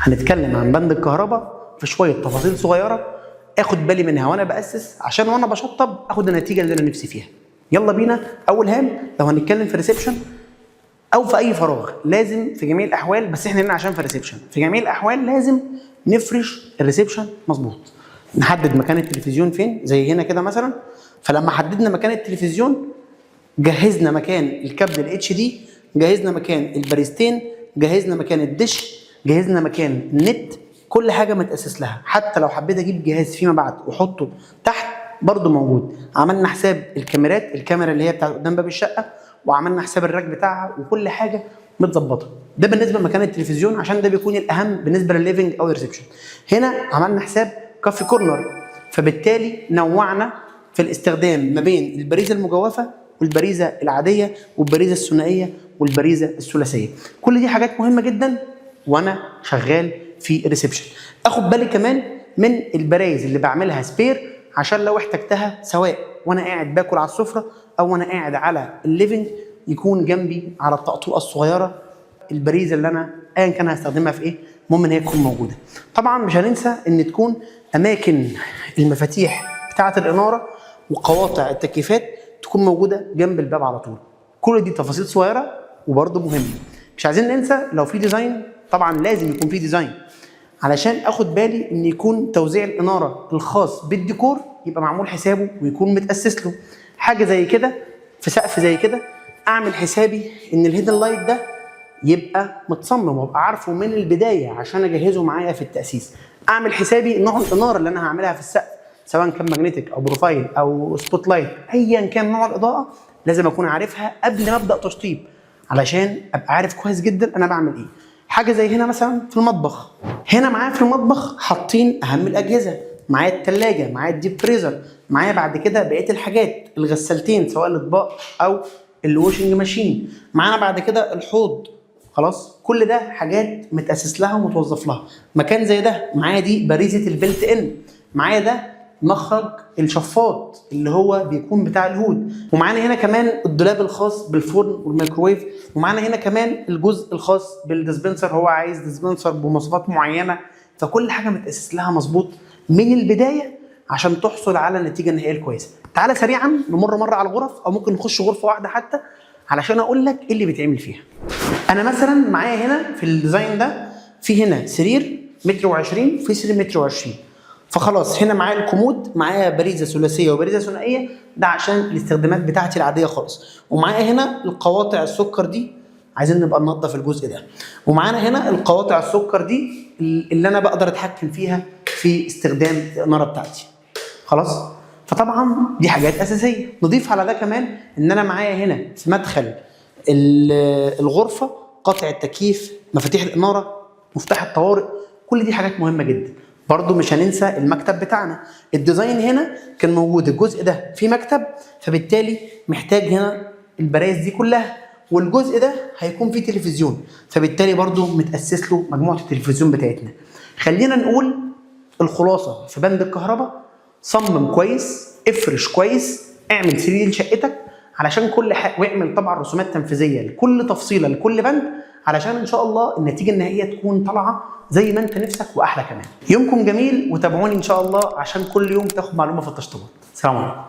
هنتكلم عن بند الكهرباء في شوية تفاصيل صغيرة اخد بالي منها وانا باسس، عشان وانا بشطب اخد النتيجة اللي انا نفسي فيها. يلا بينا. اول هام، لو هنتكلم في reception او في اي فراغ، لازم في جميع الاحوال، بس احنا هنا عشان في reception، في جميع الاحوال لازم نفرش ال reception مظبوط، نحدد مكان التلفزيون فين، زي هنا كده مثلا. فلما حددنا مكان التلفزيون، جهزنا مكان الكابل ال HD، جهزنا مكان البريزتين، جهزنا مكان الدش، جهزنا مكان النت، كل حاجة متاسس لها. حتى لو حبيت اجيب جهاز فيما بعد واحطه تحت برضه موجود. عملنا حساب الكاميرات، الكاميرا اللي هي بتاعت قدام باب الشقه، وعملنا حساب ال rack بتاعها، وكل حاجة متظبطه. ده بالنسبة لمكان التلفزيون، عشان ده بيكون الاهم بالنسبة للل living او ال reception. هنا عملنا حساب coffee corner، فبالتالي نوعنا في الاستخدام ما بين البريزه المجوفه والبريزه العادية والبريزه الثنائية والبريزه الثلاثيه. كل دي حاجات مهمة جدا وانا شغال في ال reception. اخد بالي كمان من البرايز اللي بعملها spare، عشان لو احتجتها سواء وانا قاعد باكل على السفرة او وانا قاعد على ال living، يكون جنبي على الطقطوقه الصغيرة البريزه اللي انا ايا كان هستخدمها في ايه، المهم ان هي تكون موجودة. طبعا مش هننسى ان تكون اماكن المفاتيح بتاعه الاناره وقواطع التكييفات تكون موجودة جنب الباب على طول. كل دي تفاصيل صغيرة وبرده مهمه. مش عايزين ننسى لو في design، طبعا لازم يكون في design، علشان اخد بالي ان يكون توزيع الاناره الخاص بالديكور يبقى معمول حسابه ويكون متاسس له. حاجة زي كده في سقف زي كده، اعمل حسابي ان ال hidden light ده يبقى متصمم وابقى عارفه من البداية عشان اجهزة معايا في التاسيس. اعمل حسابي نوع الاناره اللي انا هعملها في السقف، سواء كان magnetic او profile او spot light، ايا كان نوع الاضاءه، لازم اكون عارفها قبل ما ابدا تشطيب، علشان ابقى عارف كويس جدا انا بعمل ايه. حاجة زي هنا مثلا في المطبخ، هنا معايا في المطبخ حاطين اهم الاجهزه، معايا الثلاجه، معايا ال deep freezer، معايا بعد كده بقية الحاجات، الغسالتين سواء الاطباق او ال washing machine، معانا بعد كده الحوض. خلاص، كل ده حاجات متاسس لها ومتوظف لها. مكان زي ده معايا دي باريزه ال built in، معايا ده مخرج الشفاط اللي هو بيكون بتاع ال hood، ومعانا هنا كمان الدولاب الخاص بالفرن والميكروويف، ومعانا هنا كمان الجزء الخاص بال dispenser، هو عايز dispenser بمواصفات معينه. فكل حاجة متاسس لها مظبوط من البداية عشان تحصل على النتيجة النهائية الكويسه. تعالى سريعا نمر مرة على الغرف، او ممكن نخش غرفة واحدة حتى، علشان اقول لك ايه اللي بيتعمل فيها. انا مثلا معايا هنا في ال design ده، في هنا سرير متر وعشرين، في سرير متر وعشرين، فخلاص هنا معايا الكومود، معايا باريزه ثلاثية وباريزه ثنائيه، ده عشان الاستخدامات بتاعتي العادية خالص. ومعايا هنا القواطع السكر دي، عايزين نبقى ننظف الجزء ده. ومعانا هنا القواطع السكر دي اللي انا بقدر اتحكم فيها في استخدام الاناره بتاعتي. خلاص، فطبعا دي حاجات اساسيه. نضيف على ده كمان ان انا معايا هنا في مدخل الغرفة قطع التكييف، مفاتيح الاناره، مفتاح الطوارئ، كل دي حاجات مهمة جدا. برضو مش هننسى المكتب بتاعنا. ال design هنا كان موجود الجزء ده في مكتب، فبالتالي محتاج هنا البرايز دي كلها، والجزء ده هيكون فيه تلفزيون، فبالتالي برضو متأسس له مجموعة التلفزيون بتاعتنا. خلينا نقول الخلاصة في بند الكهرباء: صمم كويس، افرش كويس، اعمل 3D لشقتك علشان كل حاجه، واعمل طبعا رسومات تنفيذية لكل تفصيله لكل بند، علشان ان شاء الله النتيجة النهائية تكون طالعه زي ما انت نفسك واحلى كمان. يومكم جميل، وتابعوني ان شاء الله عشان كل يوم تاخد معلومة في التشطيبات. سلام عليكم.